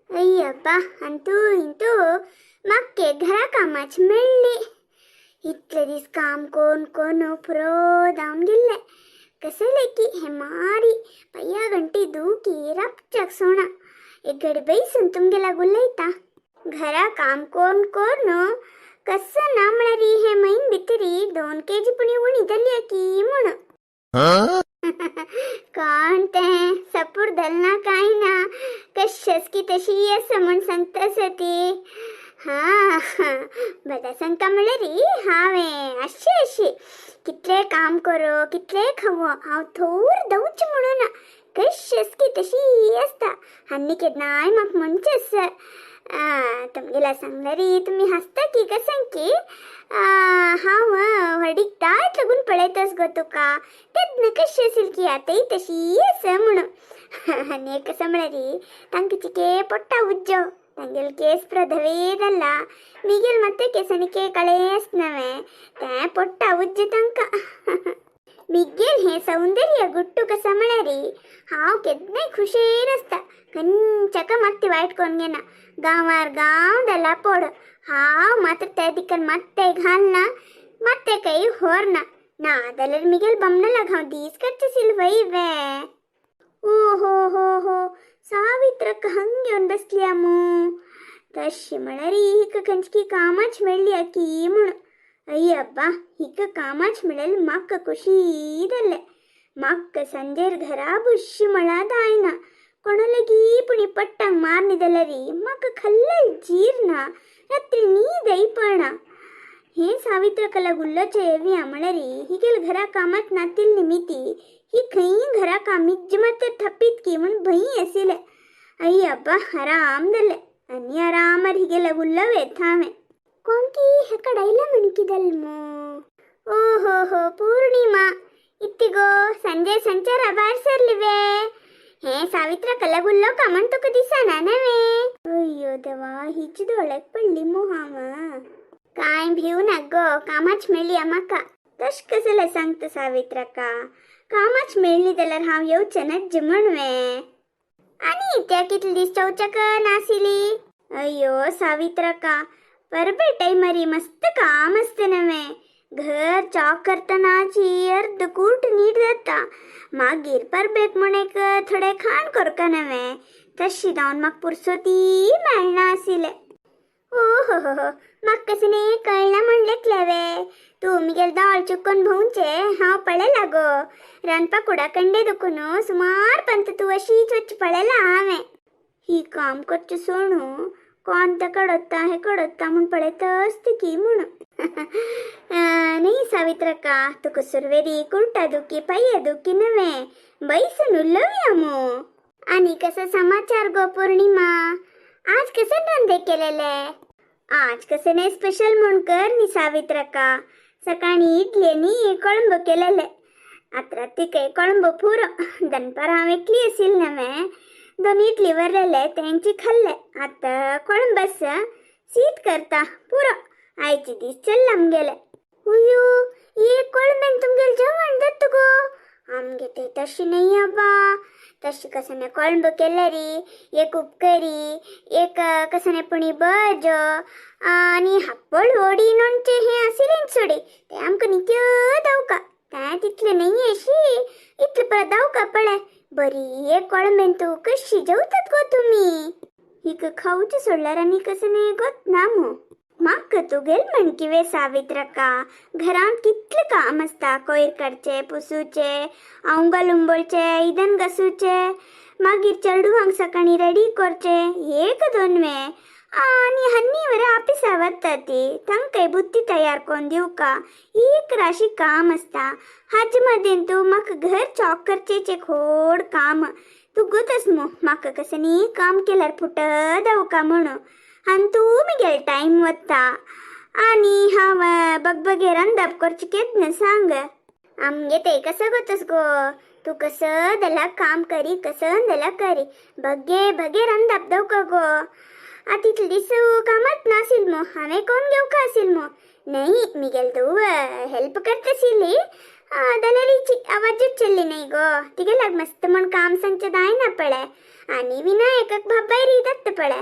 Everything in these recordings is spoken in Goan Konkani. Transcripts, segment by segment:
अय्यब्बा, अंतू इंतू म्हाका घरा कामाच मेळ्ळी. इतले दीस काम कोण कोण पुरो जावन गेल्लें. कसले की हे मारी पय्या गंटी दूकी रपचक सोणा. एक घडी बैसून तुमगेला उलयता. घरा काम कोण कोण कसं ना म्हळ्यार हे मैन भितरी 2 केजी पुणी उणी जाली की म्हूण. कोण तें सपूर धरना काय ना, कशेंच की तशी आसा म्हूण सांगता आसा ती. हा बरें सांगता म्हणल्यार हांवें अशें अशें कितलें काम करो कितलें खावो हांव थोर दवच म्हणून ना, कशेंच की तशी आसता. आनी केन्नाय म्हाका म्हणचें आसा तुमगेला सांगल्यार तुमी हांसता की कसं की हांव व्हडीक दाट लागून पळयतास गो तुका, तेन्ना कशी आसल की आतांय तशी आसा म्हणून. आनी एक कसं म्हळ्यार तांकां चिके पोट्टा उज्जो, तांगेले केस पुरो धवे जाल्ला, मिगेल मात्ते केसांनी के काळे आसना तें पोट्टा उज्ज तांकां. मिगेल हें सौंदर्य गुट्टू कसं म्हळ्यार हांव केन्नाय खुशेर आसता, खंयच्याका मात्ती वायट कोण घेना. गांवार गांव जाला पोड, हांव मात्र त्या दिकान मात्ते घालना मात्ते काही होरना ना जाल्यार मिगेल बमणाला हांव दीस काडचे सिल वय वे. ओ हो हो हो, सावित्रक हंग येवन बसली मू. तशी म्हळ्यार हिका खंयची कामाच मेळ्ळी की म्हूण. अय्यब्बा, हिका कामाच मेळ्ळें म्हाका खुशी जालें. म्हाका संजेर घरा बुश्शी म्हळ्यार जायना, कोणालागी पुणी पट्टांक मारनी जाल्यार म्हाका खल्ल जीर्ना, रात्री न्हीदय पडना. हे सावित्रकला गुल्लोचे येवया म्हळ्यार हिगेल घरा कामात नातील निमिती ही खंय घरा कामीज मात्र थपीत की म्हूण भंय आशिल्लें. अय्यब्बा, आराम जालें आनी आरामार हिगेला गुल्लो वेता हांवें. कोणकी हेका डैला म्हणकी मू. ओ हो हो, ಪೂರ್ಣಿಮಾ ಇತ್ತಿಗೋ ಸಂಜೆ ಸಂಚಾರ ಬಾರ್ ಸರ್ಲಿವೆ. हे सावित्र कला गुल्लो कामण तुका दिसना नवे. अय्यो देवा, हिच दोळ्याक पडली मू हांव. काय भिवू ना गो, कामाच मेळ्ळी म्हाका. तश कसले सांगता सावित्रका, कामाच मेळ्ळी जाल्यार हांव येवचें नज्ज म्हणवे. आनी त्या कितले दीस चवचक नाशिल्ली. अय्यो सावित्रका, परबे टायमारी मस्त काम आसता नवे. घर चॉक करतनाची अर्दकूट नीट जाता, मागीर परबेक म्हूण एक थोडें खाण करका नवे, तशी जावन म्हाका पुरसोती मेळना आशिल्लें. ओ हो हो हो, म्हाका कशें न्ही कळना म्हण लेखलें तूं मिगेल दाळ चुकोन भोंवचें हांव पळयलां गो. रांदपा कुडा कंडे दुखून सुमार पंत तूं अशीच वच पळयलां हांवें. ही काम करचें सोणू कोण तें कडत्ता हें कडत्ता म्हूण पळयता आसता की म्हूण. न्ही सावित्रका, तुका सुरवेरी कुर्टा दुखी पांय दुखी नवे, बैसून उलोवया मू. आनी कसं समाचार गो पौर्णिमा, आज कसं धंदे केलेले? आज कसं नाही स्पेशल म्हूण कर न्ही सावित्रका. सकाळी इडली आनी कोळंबो केलेले, आतां रातीकय कोळंबो पुरो. दनपार हांव एकली आशिल्लें नवे, 2 इडली वरलेले तेंची खाल्ले. आतां कोळंब आसा, शीत करता पुरो. आयचे दीस चल्ला आमगेले. उयो, एक कोळंबेन तुमगेलें जेवण जाता गो? आमगे ते तशें न्ही आबा. तशें कसं नाही कोळंबो केल्यारी एक उपकरी, एक कसं नाही पुणी बज आनी हाप्पळ वडी लोणचें हें आशिल्लें सोडी, तें आमकां नित्य दावका. तें तितलें न्ही अशी इतलें परत दावका पळय. बरी एक कोळंबेन तूं कशी जेवतात गो तुमी? हिका खावचें सोडल्यार आनी कसं न्ही गोत ना मू. म्हाका तुगेल म्हणकी वे सावित्रका, घरांत कितलें काम आसता, कोयर काडचें, पुसूचें, आंवगाल उंबळचें, इदन घासूचें, मागीर चेडवांक सकाळीं रेडी करचें, एक दोन वे. आनी हन्नी वरा ऑफिसा वता ती, तांकांय बुद्दी तयार करून दिवका एक राशी काम आसता. हाजे मदें तूं म्हाका घर चॉक करचें खोड काम. तूं गोतस मू म्हाका कसं न्ही काम केल्यार फुट दावका म्हणून. आनी तूं मिगेल टायम वता आनी हांव बगबगे रांदप करचें केन्ना सांग. आमगे ते कसं गोतस गो तूं, कसं जाल्यार काम करी कसं जाल्यार करी, बगे बगे रांदप दवका गो. आतां तितले दीस कामात नाशील मू, हांवें कोण घेवका आशिल्लें मू. न्ही मिगेल तूं हेल्प करता आशिल्ली जाल्यार आवाजूच चल्ली न्ही गो. तिगेल्याक मस्त म्हूण काम सांगचें जायना पळय. आनी विनायकाक बाबायरी दत्त पळे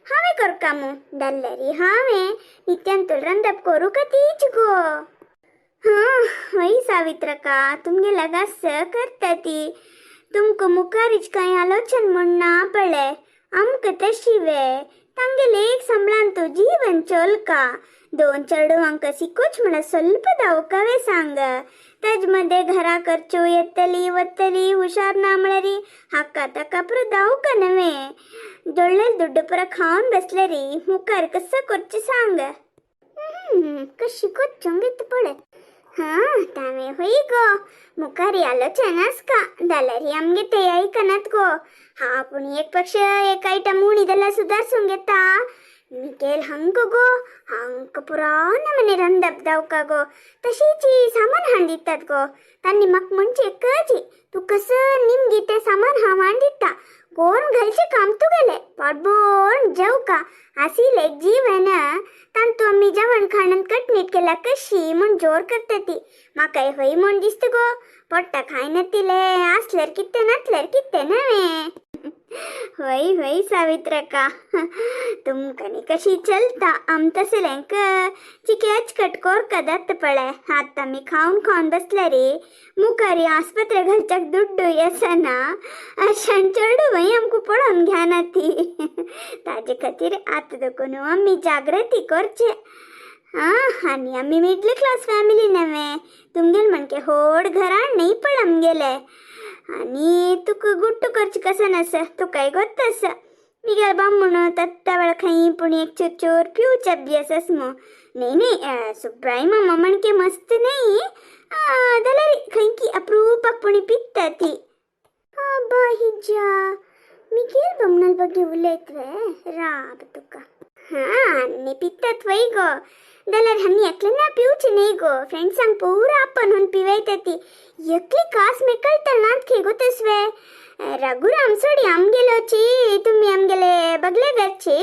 हांवें करका मू दल्लरी हांवें नित्यांतूल रंदप करूका तीच गो. हां वय सावित्रका तुमगे लगास करता ती तुमकां मुखारीच कांय आलोचन म्हूण ना पळे आमकां तशी वे तांगेले एक सांबळान तूं जीवन चोलका दोन चेडवांक शिकोच म्हळ्यार ಸ್ವಲ್ಪ दावकावे सांग. ताज मध्ये घरा करच्यो येतली वतली हुशार ना म्हळ्यार हाका ताका पुरो दावका नव्हे दोळ्ळेल दुड्ಡು पुरो खावन बसलेरी मुखार कसं करचें सांग. कशी कोच्चोंग पळय. हां तांवें हय गो मुखार आलोचन आसका जाल्यार आमगे ते आयकनात गो. हा पूण एक पक्ष एक आयटम उणी जाल्यार सुदारसूंक येता. मिगेल हंक गो हंक पुराण मने रंदप दावका गो तशीची सामान हाण दितात गो. तांणी म्हाका म्हणचे एकची तूं कसं निमगी तें सामान हांव हाण दिता कोण घालचें काम तुगेलें पोटभरून जेवका आशिल्लें जीवन तांतू आमी जेवण खाणांत कटनीट केला कशी म्हूण जोर करता ती. म्हाकाय हय म्हूण दिसता गो पोट्टा खायनातिले आसल्यार कितें नासल्यार कितें नवें. हय हय सावित्रका तुमकां न्ही कशी चलता आम तसल्यांक चिके अचकट कोरका जाता पळय. आतां आमी खावन खावन बसल्यार मुखार आस्पत्रे घालच्याक दुड्डू येसना अशान चेडूं आमकां पळोवन घेना ती. ताजे खातीर आतां देखून आमी जागृती करचे. आं आनी आमी मिडल क्लास फॅमिली नव्हे तुमगेल म्हणके होड घरान न्ही पळ आमगेले. आनी तुका गुट्टू करचें कसं नासा तुकाय गोत्त आसा मिगेल बामण तत्ता वेळ खंय पूण एक चोर चोर पिवचे अभ्यास मू. न्ही न्ही सुब्राय मामा म्हणके मस्त न्ही जाल्यार खंय अप्रुपाक पुणी पित्ता ती. आबा हिज्जा मिगेल बामणाल ಬಗ್ಗೆ उलयत वे राब तुका. हां आनी पित्तात वय गो जाल्यार हन्नी एकलें ना पिवचें न्ही गो फ्रेंड्सांक पुरा आपन हून पिवयता ती एकली कास मेकळटा नात खे गो तसवे. रघुराम सोडी आमगेलोची तुमी आमगेले बगले घरची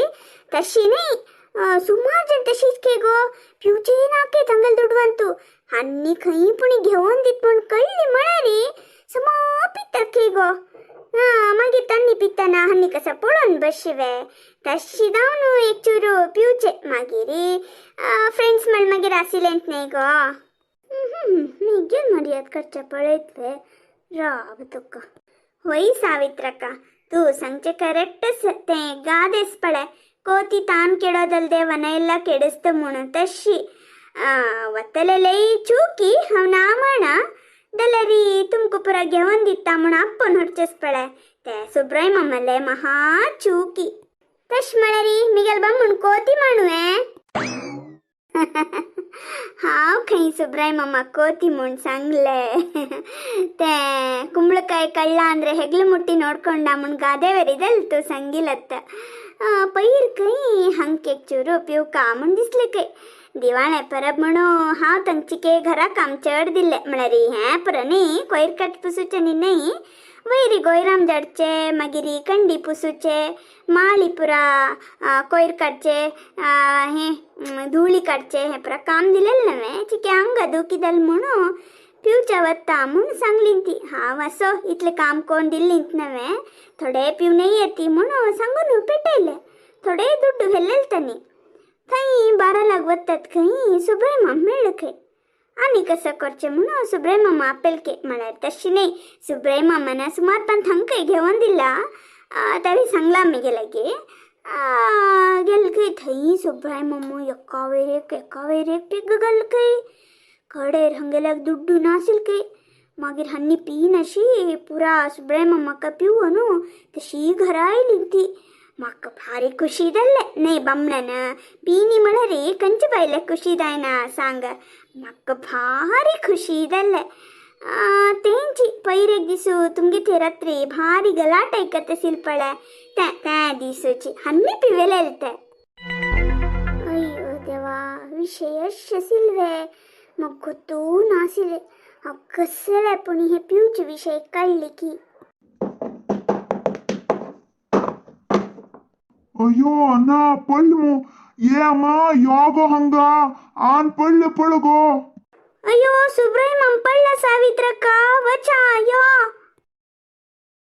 तशी न्ही सुमार जण तशीच खे गो पिवचे ना के तांगेल दुडवंतू हन्नी खंय पुणी घेवन दीत म्हूण कळ्ळी म्हळ्यारी समा पितात खे गो. हां मागीर तांणी पितना हन्नी कसं पळोवन बशिवे तशी जावन एक चुरू पिवचे मागीर फ्रेंड्स म्हण मागीर आशिल्लेंत न्ही गो. मिगेल मर्याद करचें पळयत वे राब तुका. होय सावित्रका तूं सांगचें करेक्टच तें गादेस पळय कोती तान केडोदल्ದೆ वनयेಲ್ಲ ಕೆಡಿಸ್ತು म्हणून तशी वतलेलेय चुकी हांव ना म्हणा जाल्यार तुमकां पुरा घेवन दिता म्हूण आपोवन हाडचेच पळय ते सुब्राय मामाले महा चुकी. तश म्हळ्यार मिगेल बामण कोती माणू हांव खंय सुब्राय मामा ಕೋತಿ म्हूण सांगले ते ಕುಂಬಳಕಾಯಿ ಕಳ್ಳ ಅಂದ್ರೆ ಹೆಗ್ಲು ಮುಟ್ಟಿ ನೋಡ್ಕೊಂಡ म्हूण ಗಾದೆವರಿ ದಲ್ತು ಸಂಗಿಲತ್ತ पयर खंय हंकेक चुरू पिवका म्हूण दिसले खंय दिवाळे परब म्हणू हांव तांचे घरा काम चड दिल्ले म्हळ्यार हें पुरो न्ही कोयर कट पुसूचें न्ही न्ही वयरी गोयराम जडचे मागीर कंडी पुसूचे माळी पुरा कोयर काडचे हें धुळी काडचे हें पुरा काम दिलेलें नव्हे चिके आंगा दुखी जालें म्हणून पिवच्या वता म्हूण सांगली ती. हांव असो इतलें काम कोण दिल्लींत नव्हे थोडे पिवनय येती म्हणून सांगून पेटयलें थोडे दुड्डू व्हेलेले तांणी. थंय बारालाक वतात खंय सुब्राय मामा मेळ्ळो खंय आनी कसं करचें म्हणून सुब्राय मामा आपेलके म्हळ्यार तशी न्ही सुब्राय मामान सुमारपान थांकय घेवन दिला ताणें सांगलां आमगे लागीं गेले खंय थंय सुब्राय मामा एका वयर एक एका वयर एक पेग घाल खंय कडेर हंगेल्याक दुड्डू नासील खंय. मागीर हन्नी पीन अशी पुरा सुब्राय मामाका पिवन तशी घरा आयली ती. म्हाका भारी खुशी जाल्लें न्ही बामणान पिनी म्हळ्यार खंयच्या बायलेक खुशी जायना सांग म्हाका भारी खुशी जाल्लें. तेंची पयर एक दिसू तुमगे थंय रात्री भारी गलाट आयकत आसील पळय तें त्या दिसूची हन्नी पिवेलेले ते. अय्यो देवा विशय अशें आशिल्ले म्हाका गोत्तू नाशिल्लें हांव कसलें पूण हे पिवचे विशय काडले की. ಅಯ್ಯೋ ಅಣ್ಣ ಪಳ್ಳು ಏ ಅಮ್ಮ ಯಾಗೋ ಹಂಗ ಆನ್ ಪಳ್ಳು ಪಳಗೋ. ಅಯ್ಯೋ ಸುಬ್ರಾಯ್ ಮಂಪಳ್ಳ ಸಾವಿತ್ರಕ್ಕ ವಚ ಅಯ್ಯೋ.